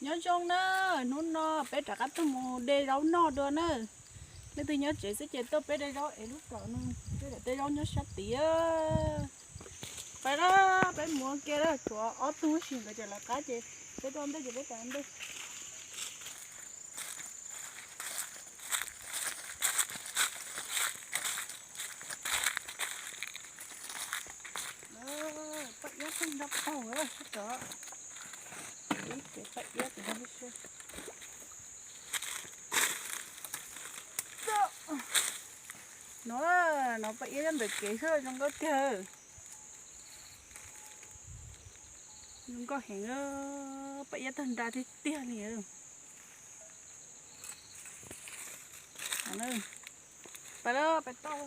Nyob zoo na, hnub no peb rov qab tuaj mus de zaub noj dua na. Leej twg nyob tsev xwb ces tuaj peb de zaub es lub tom no, peb daim tej zaub nyob sab tid. Pais na, peb mus ua ke na, tshuav ob tug sis nkawd tseem lawv qab ces peb tuaj ntej ces peb pais ntej. Paj iab tag nrho paug sab tod. Ib ces paj iab ces no, no paj iab nyob ntawm kev xwb zoo nkauj tiag. Zoo nkauj heev, paj iab tag nrho tiag tiag li. Pais lawm, pais tau.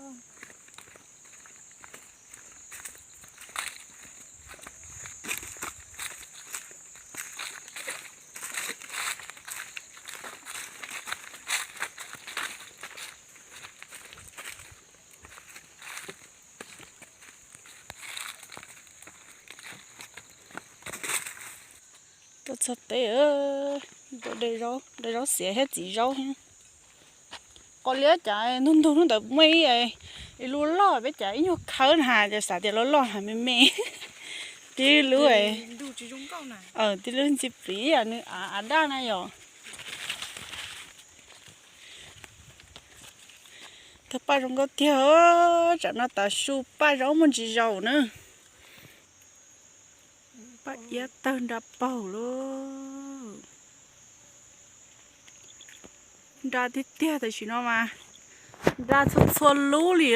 Tuaj txog teb, de zaub, de zaub xiav thiab txiv zaub thiab. Qos liab cas ntug ntug hnub ntawd muaj ib, ib lub loj, peb cas ib nyuag khawb na, ces xav tias loj loj na me me. Tib lub, tib lub ntxi plis nws av daj na yom. Tawg paj zoo nkauj tiag, tsam no tav su paj zaub muaj ntsis zaus na. Paj iab tawg nra paug lauj. Nra tiag tiag tam sim no mas nra txhua txhua lub li.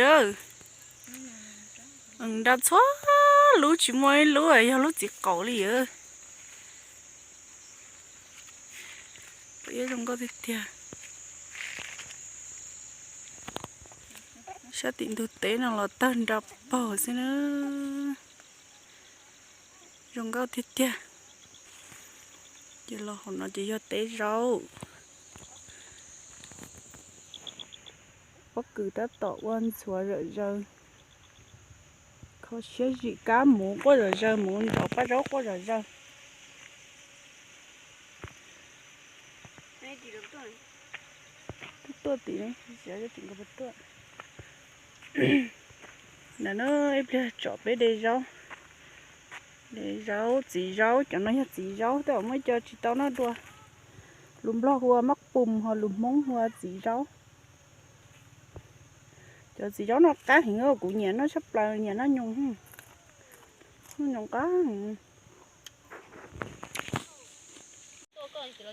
Nra txhua lub tsis muaj ib lub yog lub txiv qaum li. Paj iab zoo nkauj tiag tiag. Sab tim ntug teb no los tawg nra paug xwb na. Zoo nkauj tiag tiag. Ces los hauv no ces yog teb zaub. Pob kws tab tom ua ntxhuav zom zaws. Kho siab zim kab muv quaj zom zaws, muv nrov paj zaub quaj zom zaws. Tuaj tim, tuaj. Ntawm no ib pliag tsom peb de zaub. De zaub, txiv zaub, cov no yog txiv zaub, tej zaum muaj ib co tsis tau noj dua. Lus Nplog hu ua mab pum ho lus Hmoob hu ua txiv zaub. Cov txiv zaub no qab heev, kuv nyiam noj tshaj plaws, nyiam noj nyoos. Noj nyoos qab.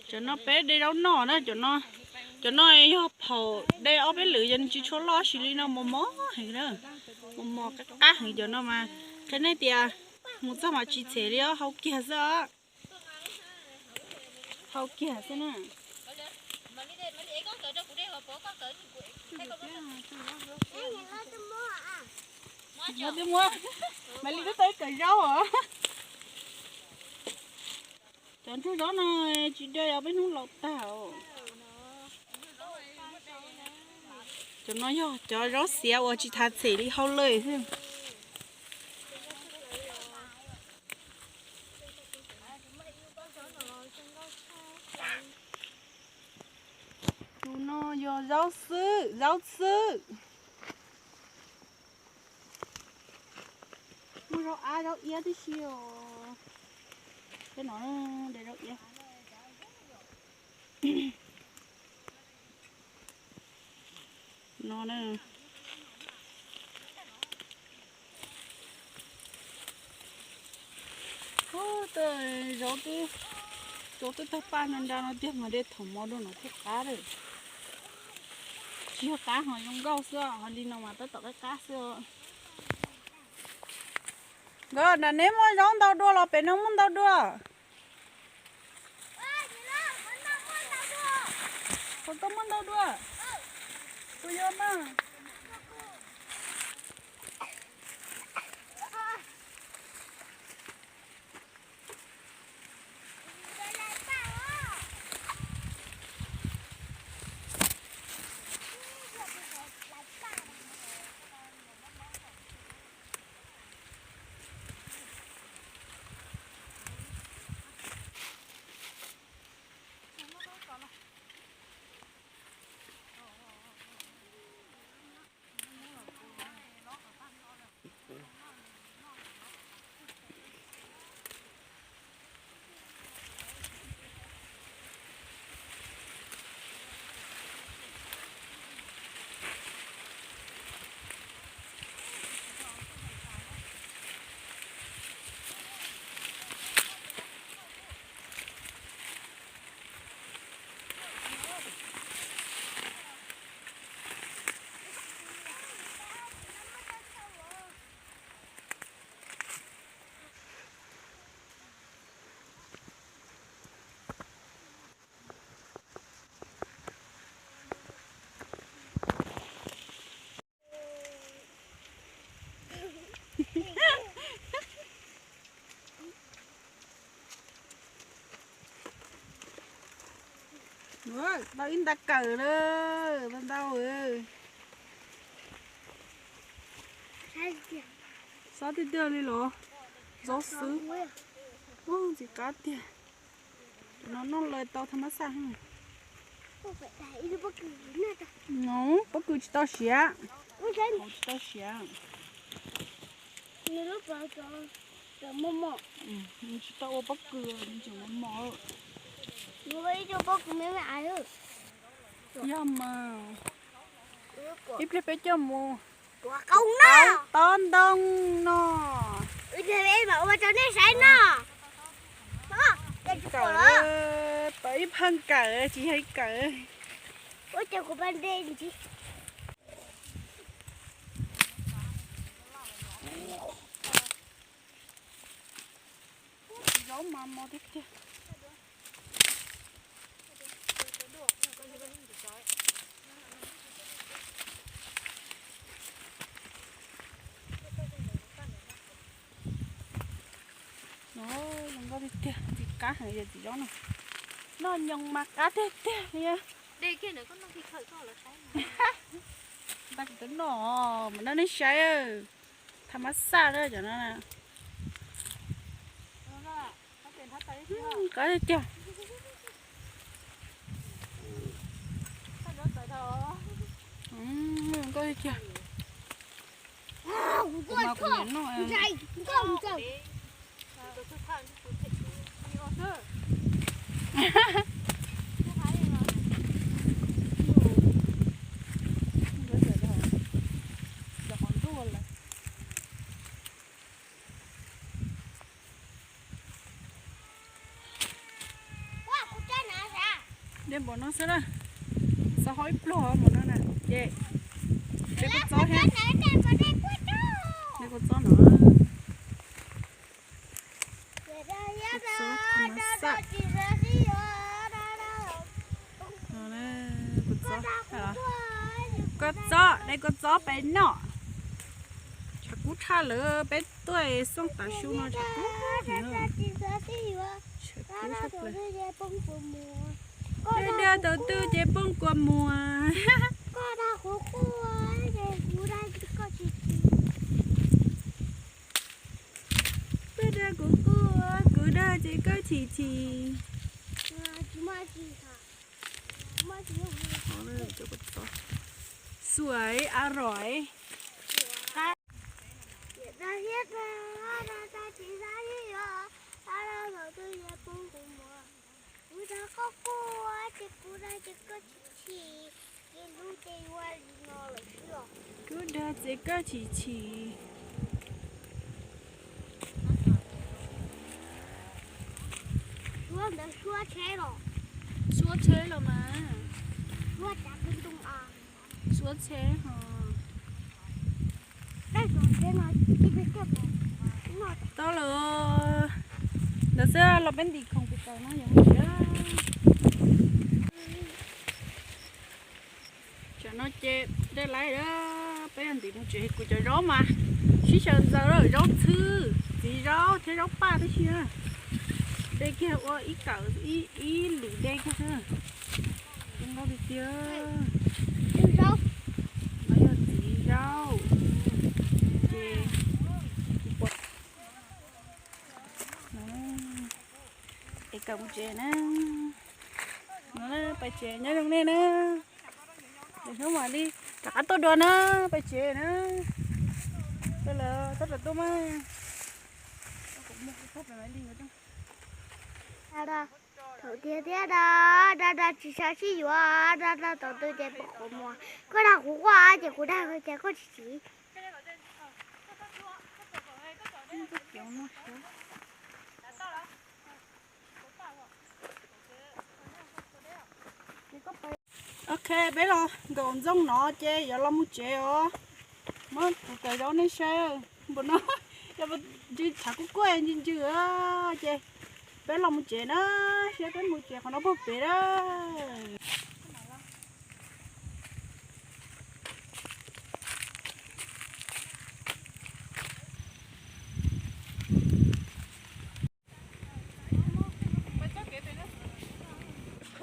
Cov no peb de zaub noj na, cov no, cov no yog phaum de ob peb lwm yog nws tsis tshua loj sis li no mos mos heev na. Mos mos qab qab heev cov no mas. Qhia nej tias mus txog mas tsis txhem li os, hau kiag xwb os. Hau kiag xwb na. Twb muab, Maiv Lis twb tau ib kawm zaub os. Cov ntsuag zaub no tsis de os, peb hnub laus tag os. Cov no yog cov zaub xiav uas tsis tas txhem li, hau lawm xwb. Tus no yog zaub xwb, zaub xwb. Muaj zaub ab zaub iab tib si os. Peb no de zaub iab. No na. Zaub twb, zaub twb tawg paj nra nra no tiag mas de thaum mov dua no thiaj qab lawm. Tsis yog qab ho zoo nkauj xwb, ho li no mas tab tom qab qab xwb. Nkawd, nram neb muaj zaub ntau dua los pem no muaj ntau dua? Puas tau muaj ntau dua? Kuv yuav mas. Tau ib nta kawm lawm, tau ntau. Xob tiag tiag li los, zaub xwb. Ntxim qab tiag. Cov no noj lawm tau tham mab xaj. No pob kws tsis tau siav, tsis tau siav. Nws tsis tau ua pob kws, nws tseem mos mos. Yog mas, ib pliag peb coj mus ua tob ntoo no. Ua rau nej saib no. Kawm, tau ib phaj kawm tsis yog ib kawm. Zaub mas mos tiag tiag. Zoo nkauj tiag tiag, ntxim qab heev yog txiv zaub no. Noj nyoos mas qab tiag tiag li. Ntag kuv twb noj, mas noj nej saib. Tham mab xaj na cov no. Qab tiag tiag. Zoo nkauj tiag tiag. Kuv mas kuv nyiam noj. Dej npaum no xwb na, xav hau ib pluag npaum no na, ces de kua txob thiab, de kua txob no. Kua txob, kua txob, de kua txob pem no. Tshav kub tshaj lawm, peb tuaj xyoo tav su no tshav kub, tshav kub tshaj plaws. Peb dag tau twj ces poob kua muag. Peb dag kuv quaj, kuv dag ces koj chim chim. Xuav a roim. Kuv dag ces koj chim chim. Suab ntawd suab tsheb los? Suab tsheb los mas. Suab tsheb ho. Tau lawm. Ntawd xwb los peb ntim khoom pis taws no yog mus tsev. Tsam no ces dej laib lawm, peb ntim mus tsev. Kuv cov zaub mas sib xyaw ntxaws lawm, zaub txhwb, txiv zaub thiab zaub paj tib si na. De kiag ua ib kawm ib lwm de kiag xwb. Zoo nkauj tiag tiag. No yog txiv zaub. Ces es kawm mus tsev na. No pais tsev, nyob zoo nej na. Hnub mam li rov qab tuaj dua na, pais tsev na. Tuaj lawm, txhob rov tuaj mas. Thaum tiag thiab da, da da tsis sab sib yuav, da da tau twj ces poob kua muag. Koj dag kuv quaj ces kuv dag ces koj chim chim. Ok, peb los nkaum ntxooj no ces yuav los mus tsev os. Muab kuv cov zaub nej saib npaum no, yog ntsws tshav kub kuaj ntsws ntsws ces peb los mus tsev na, saib peb mus tsev qhov no puag pem na.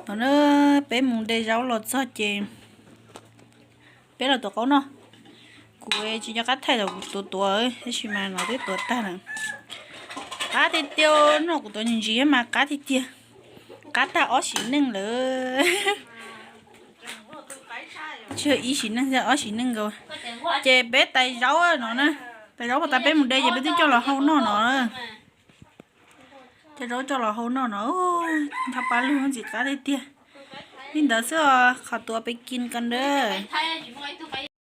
No na, peb mus de zaub los txog ces peb los tuav qaub noj. Kuv tsis nco qab thaij thaum kuv tuav tuav, tab sis mas no twb tuav tag lawm. Qab tiag tiag, noj kuv tuav ntsis ntsis mas qab tiag tiag. Qab tag ob sim neej lawm. Tsis yog ib sim neej, ob sim neej nkaus. Ces peb tais zaub no na, tais zaub puas tas peb mus de ces peb twb coj los hau noj no. Cov zaub coj los hau noj no, ncho pa lug ntxim qab tiag tiag. Li ntawd xwb os, qhov tuav peb kis ko ntag.